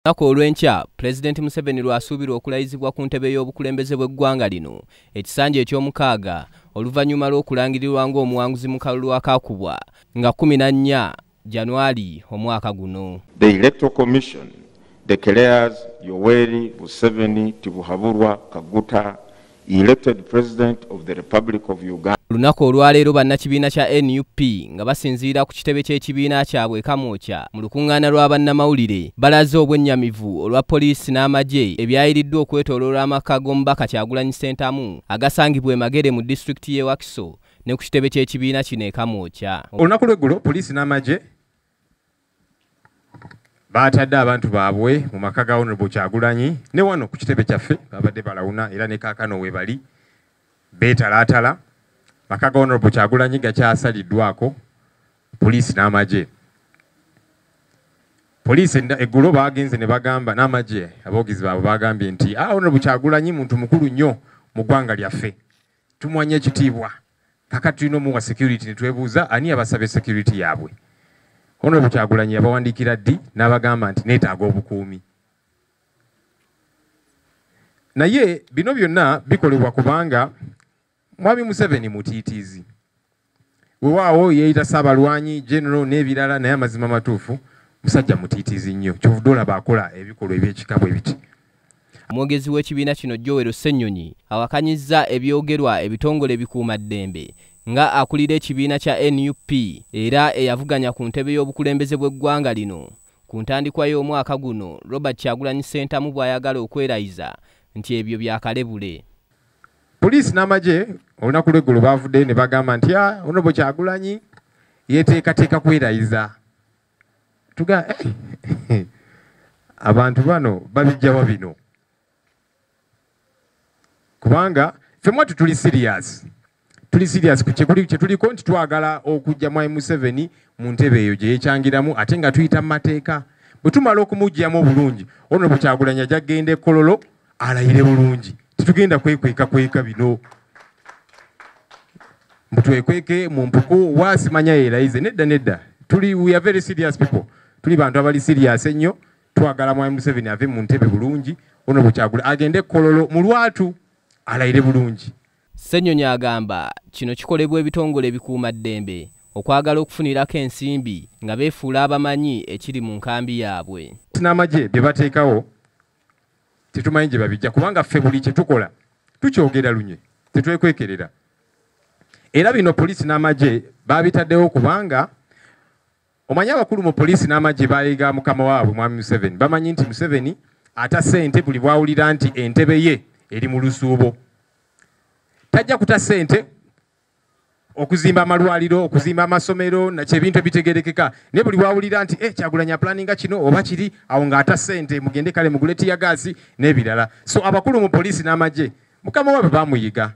Lunaku olw'enkya Pulezidenti Museveni lw'asuubirwa okulayizibwa ku ntebe y'obukulembeze bw'eggwanga lino ekisanja eky'omukaaga oluvannyuma lw'okulangirirwa ng'omuwanguzi mu kalulu akaakubwa nga 14 Januari omwaka guno. The Electoral Commission declares Yoweri Museveni Tibuhaburwa Kaguta elected President of the Republic of Uganda. Olunaku olwaleero bannakibiina kya NUP nga basinziira ku kitebe ky'ekibiina kyabwe Kamwokya mu lukuŋŋaana lwa bannamawulire balaze obwennyamivu olwa poliisi n'amagye ebyayiriddwa okwetooloola amaka g'omubaka Kyagulanyi Ssentamu agasangibwa e Magere mu disitulikiti y'e Wakiso ne ku kitebe ky'ekibiina kino e Kamwokya. Olunaku lw'eggulo poliisi n'amagye baatadde abantu baabwe mu maka ga Honorable Kyagulanyi ne wano ku kitebe kyaffe babadde balawuna era ne kaakano we bali beetalaatala. Maka ga Honorable Kyagulanyi gakyasaliddwako poliisi n'amagye. Poliisi eggulo baagenze ne bagamba n'amagye aboogezi baabwe bagambye nti Honorable Kyagulanyi muntu mukulu nnyo mu ggwanga lyaffe, tumuwanye ekitiibwa, kaakati tulina omuwa security. Ne twebuuza ani abasaba security yaabwe. Honorable Kyagulanyi yabawandiikira ddi n'abagamba nti neetaaga obukuumi. Naye bino byonna bikolebwa kubanga Mwami Museveni mutiitiizi. Weewaawo yeeyita Ssaabalwanyi, General n'ebirala, naye amazima matuufu musajja mutiitiizi nnyo, kyovudde olaba akola ebikolwa eby'ekika bwe biti. Omwogezi w'ekibiina kino Joel Ssenyonyi awakanyizza ebyogerwa ebitongole ebikuumaddembe nga akulira ekibiina kya NUP era eyavuganya ku ntebe y'obukulembeze bw'eggwanga lino ku ntandikwa y'omwaka guno Robert Kyagulanyi Ssentamu bw'ayagala okwerayiza nti ebyo byakalebule. Poliisi n'amagye olunaku lw'eggulo baavuddeyo ne bagamba nti Honorable Kyagulanyi yeeteekateeka kwerayiza. Tuga abantu bano babijjawa bino, kubanga ffe mwattu tuli serious. Tuli serious ku kye tuliko nti twagala okujja Mwami Museveni mu ntebe eyo gye yeekyangiramu ate nga tuyita mu mateeka. Bwe tumala okumuggyamu obulungi, Honorable Kyagulanyi ajja kugenda e Kololo alayire bulungi. Tetugenda kwekweka kweka bino mutwekweke mu mpuku wasimanya yeerayize. Nedda nedda, tuli we are very serious people, tuli bantu abali serious ennyo. Twagala Mwami Museveni ave mu ntebe bulungi, Honorable Kyagulanyi agende e Kololo mu lwatu alayire bulungi. Ssenyonyi agamba kino kikolebwa ebitongole ebikuumaddembe okwagala okufunirako ensimbi nga beefuula abamanyi ekiri mu nkambi yaabwe. N'amagye bye bateekawo tetumanyi gye babijja, kubanga ffe buli kye tukola tukyogera lunye, tetwekwekerera. Era bino poliisi n'amagye babitaddewo kubanga omanyi abakulu mu poliisi n'amagye bayiga mukama waabwe Mwami Museveni. Bamanyi nti Museveni ata ssente buli bw'awulira nti entebe ye eri mu lusuubo. Tajja kuta ssente okuzimba amalwaliro, okuzimba amasomero, nakyo ebintu ebitegerekeka. Naye buli bw'awulira nti Kyagulanyi aplaninga kino oba kiri, awo ng'ata ssente mugende kale mugule tiyagaasi n'ebirala. So abakulu mu poliisi n'amagye mukama waabwe bamuyiga.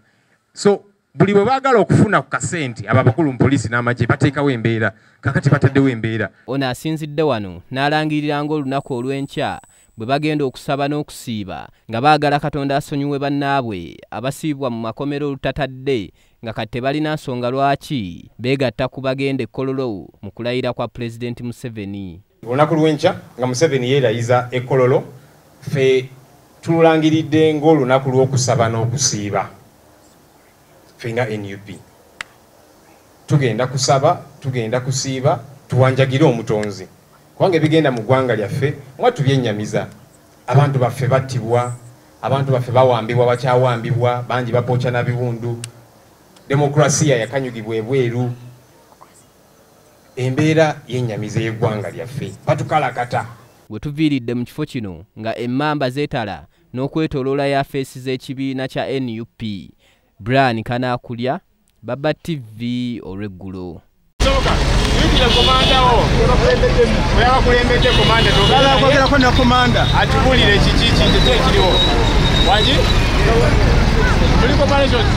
So buli bwe baagala okufuna ku kasente, abo abakulu mu poliisi n'amagye bateekawo embeera. Kaakati bataddewo embeera. Ono asinzidde wano n'alangirira ng'olunaku olw'enkya bwe bagenda okusaba n'okusiiba nga baagala Katonda asonyiwe bannaabwe abasiibwa mu makomero olutatadde nga kati tebalina nsonga lwaki beegatta ku bagenda e Kololo mu kulayira kwa Pulezidenti Museveni. Olunaku lw'enkya nga Museveni yeerayiza e Kololo, ffe tululangiridde ng'olunaku lw'okusaba n'okusiiba. Ffe nga NUP tugenda kusaba, tugenda kusiiba, tuwanjagire omutonzi, kubanga ebigenda mu ggwanga lyaffe mwattu byennyamiza. Abantu baffe battibwa, abantu baffe bawambibwa, bakyawambibwa, bangi bapooca na biwundu. Demokrasiya yakanyugibwa ebweru. Embeera yennyamiza y'eggwanga lyaffe, batukalakata. We tuviiridde mu kifo kino nga emmamba zeetala n'okwetooloola yafeesi z'ekibiina kya NUP. Brian Kanakulya, Baba TV olw'eggulo. Atubuulire kiki ekiriwo. Wangi? Muli operations.